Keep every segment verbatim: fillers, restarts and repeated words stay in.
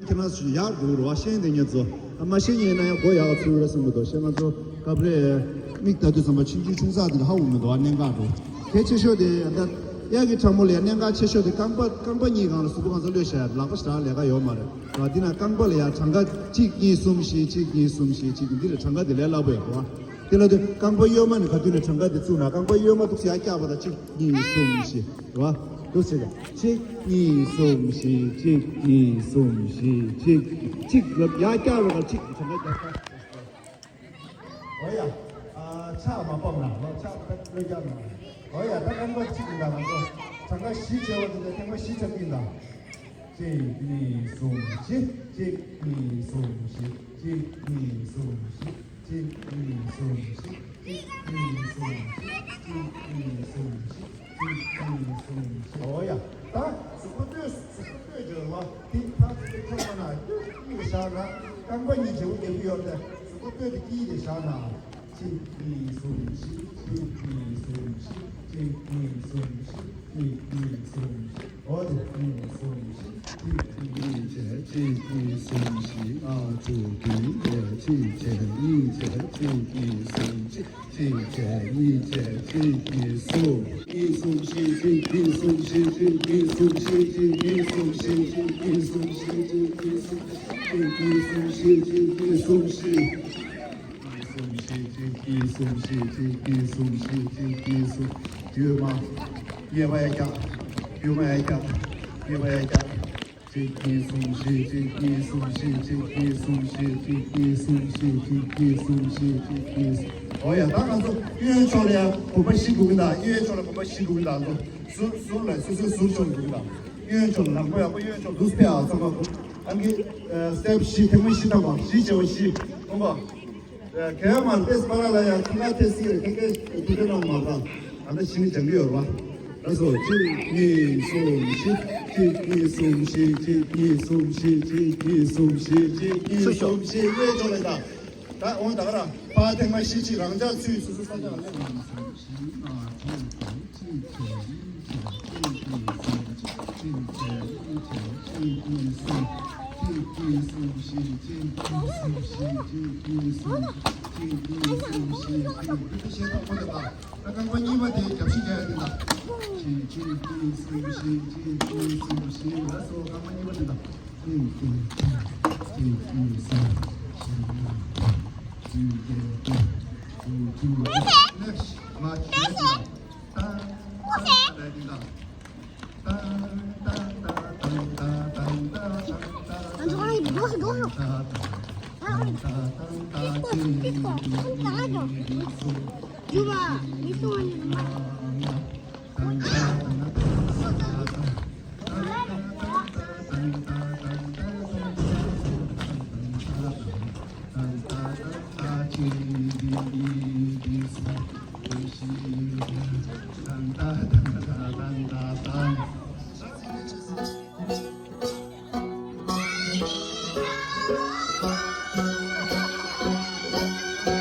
ཁྱེད་རང་ཚོ་ཡག་འདུག་རོ། ཤེས་ཡོན་དེ་ཉེ་ཚོ་མ་ཤེས་ཉེ་ན་ཡང་གོ་ཡག་ཚུལ་ར་གསུང་གི་འདུག་ཤེས་ང་ཚོ་སྐབས་རེ་མིག་ལྟ་དུས་ཙམ་པ་ཆུང་ཆུང་ཆུང་ཚགས་དེ་འདྲ་ཧ་གོ་མི་འདུག་གནད་འགག་འདུག་གལ་ཆེ་ཤོས་དེ་ད་གཡག་གི་ཕྲ་མོ་ལ་ཡང་གནད་འགག་ཆེ་ཤོས་དེ་རྐང་པ་རྐང་པ་གཉིས་སྒང་ལ་གཟུགས་པོ་གང་ཚང་གློད་བཞག་ཡ་ལག་པ་ཞེ་དྲག་ལས་ཀ་ཡོད་མ་རེད་བ། འདི་ན་རྐང་པ་ལ་ཡང་གྲངས་ཀ་གཅིག་གཉིས་གསུམ་བཞི་གཅིག་གཉིས་གསུམ་བཞི་གཅིག་འདི་ལ་གྲངས་ཀ་དེ་ལས་སླ་པོ་ཡོད་རེད་བ། དེ་ལ་དུས་རྐང་པ་གཡོན་མ་ནས་ག་དུས་ནས་གྲངས་ཀ་དེ་བཙུགས་ན་རྐང་པ་གཡོན་མ་འདུག་སེ་ཡར་བཀྱག་པ་དང་གཅིག་གཉིས་གསུམ་བཞི་རེད་བ། འདུག་སེ་གཅིག་གཉིས་གསུམ་བཞི་གཅིག་གཉིས་གསུམ་བཞི་གཅིག་གཅིག་ལ་ཡར་བཀྱག་པ་དང་གཅིག་གྲངས་ཀ་རྒྱག་ས། འོ་ཡ། ཨ་ཕྱག་མ་ཕོབ་ན་ལོ་ཕྱག་ཏག་ཏག་རྒྱག་ན། འོ་ཡ་ད་རྐང་པ་གཅིག་ཡིན་ད་ང་ཚོ་གྲངས་ཀ་བཞི་བྱས་པ་དེ་ཚོ་ཐེངས་མ་བཞི་ཆགས་ཀྱི་ཡིན་ད། གཅིག་གཉིས་གསུམ་བཞི། གཅིག་གཉིས་གསུམ་བཞི། གཅིག་གཉིས་གསུམ་བཞི། གཅིག་གཉིས་གསུམ་བཞི། གཅིག་གཉིས་གསུམ་བཞི། གཅིག་གཉིས་གསུམ་བཞི། གཅིག་གཉིས་གསུམ་བཞི། འོ་ཡ། ད་གཟུགས་པོ་ལྟོས། གཟུགས་པོ་ལྟོས་སྦྱོར་བ་དེ་ཕར་ཚུར་ཁྱོད་མ་ན་ལྟོས་གཉིས་བཞག་ན་རྐང་པ་གཉིས་བརྗེ་པོ་རྒྱག་གི་ཡོད་དེ་གཟུགས་པོ་ལྟོས་དེ་དཀྱིལ་དེ་བཞག་ན། གཅིག་གཉིས་གསུམ་བཞི། གཅིག་གཉིས་གསུམ་བཞི། གཅིག་གཉིས་གསུམ་བཞི། གཅིག་གཉིས་གསུམ་བཞི། འོ་དེ་གཉིས་གསུམ་བཞི། གཅིག་གཉིས་བྱས་གཅིག་གཉིས་གསུམ་བཞི། ཨ་དྲུག་བདུན་བརྒྱད་ཅིག་བྱས་གཉིས་བྱས་གཅིག་གཉིས་གསུམ་བཞི། གཅིག་བྱས་གཉིས་བྱས་གཅིག་གཉིས་གསུམ། གཉིས་གསུམ་བཞི། གཅིག་གཉིས་གསུམ་བཞི། གཅིག་གཉིས་གསུམ་བཞི། གཅིག་གཉིས་གསུམ་བཞི། གཅིག་གཉིས་གསུམ་བཞི། གཅིག་གཉིས་གསུམ་བཞི། གཅིག་གཉིས་གསུམ་བཞི། གཅིག་གཉིས་གསུམ་བཞི། གཉིས་གསུམ་བཞི། གཅིག་གཉིས་གསུམ་བཞི། གཅིག་གཉིས་གསུམ་བཞི། གཅིག་གཉིས་གསུམ། གཡོན་མ། གཡས་པ་ཡར་བཀྱག་གཡོན་མ་ཡར་བཀྱག་གཡས་པ་ཡར་བཀྱག་གཅིག་གཉིས་གསུམ་བཞི། གཅིག་གཉིས་གསུམ་བཞི། གཅིག་གཉིས་གསུམ་བཞི། གཅིག་གཉིས་གསུམ་བཞི། གཅིག་གཉིས་གསུམ་བཞི། གཅིག་གཉིས་གསུམ། འོ་ཡ་ད་ང་ཚོ་གཡོན་ཕྱོགས་ལ་ཡང་གོམ་པ་བཞི་འགྲོ་གི་འདུག་གཡོན་ཕྱོགས་ལ་གོམ་པ་བཞི་འགྲོ་གི་འདུག་ང་ཚོ་ཟུར་ཟུར་ལ་སོ་སོའི་ཟུར་ཕྱོགས་འགྲོ་གི་འདུག་གཡོན་ཕྱོགས་ལ་ལམ་ཁ་ཡག་པོ་གཡོན་ཕྱོགས་འདུག་སེ་ཕེབས་ཨ། ཚང་མ་ཨང་ཀི་སི་ཊེབ་བཞི། ཐེངས་མ་བཞི་བཏང་བ། བཞི་བྱས་པ་བཞི། གོམ་པ། གལ་མ་ཏེས་པ་ར་ལ་ཡང་ཁྱིམ་ཁ་ཐེ་སི་རེ་ཁེ་ཁེ་ཁེ་ཁེ་ནང་མ་པ། ཨ་ད་ཤི་ནི་ཅང་གི་ཡོད་པ། ད་སོ་གཅིག་གཉིས་གསུམ་བཞི། གཅིག་གཉིས་གསུམ་བཞི། གཅིག་གཉིས་གསུམ་བཞི། གཅིག་གཉིས་གསུམ་བཞི། གཅིག་གཉིས་གསུམ་བཞི། གཡས་ཕྱོགས་ལ་ད། ད་འོང་ད་ག་ར་པ་ཐེངས་མ་བཞི་གཅིག་རང་འཇགས་ཚུད་སོ་སོ་ས་འཇགས་ལ། གཅིག་བྱས་གཉིས་བྱས་གཅིག་བྱས་གཉིས་བྱས་གཅིག་བྱས་གཉིས་བྱས་གཅིག་བྱས་གཉིས་གསུམ། གཅིག་གཉིས་གསུམ་བཞི། གཅིག་གཉིས་གསུམ་བཞི། གཅིག་གཉིས་གསུམ་བཞི། གཅིག་གཉིས་གསུམ་བཞི། གཅིག་གཉིས་གསུམ་བཞི། ད་གང་པ་གཉིས་པ་དེ་རྒྱབ་ཤིག་རྒྱག་ཡ་དེ་ལ། གཅིག་གཅིག་གཉིས་གསུམ་བཞི། གཅིག་གཉིས་གསུམ་བཞི། ལ་སོ་གང་པ་གཉིས་པ་དེ་ལ། གཅིག་གཅིག་གཅིག་གཉིས་གསུམ་བཞི། གཅིག་བརྒྱད་དྲུག་གཅིག་བཅུ་གཅིག་ནེགསི་མ་ཆེ་དེ་ལ། ཏང་ཏང་ཏང་ཏང་ཏང་།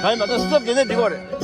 གང་ཡིན་མ་ད་སྟབས་བདེ་ནས་འགྲིག་པ་རེད།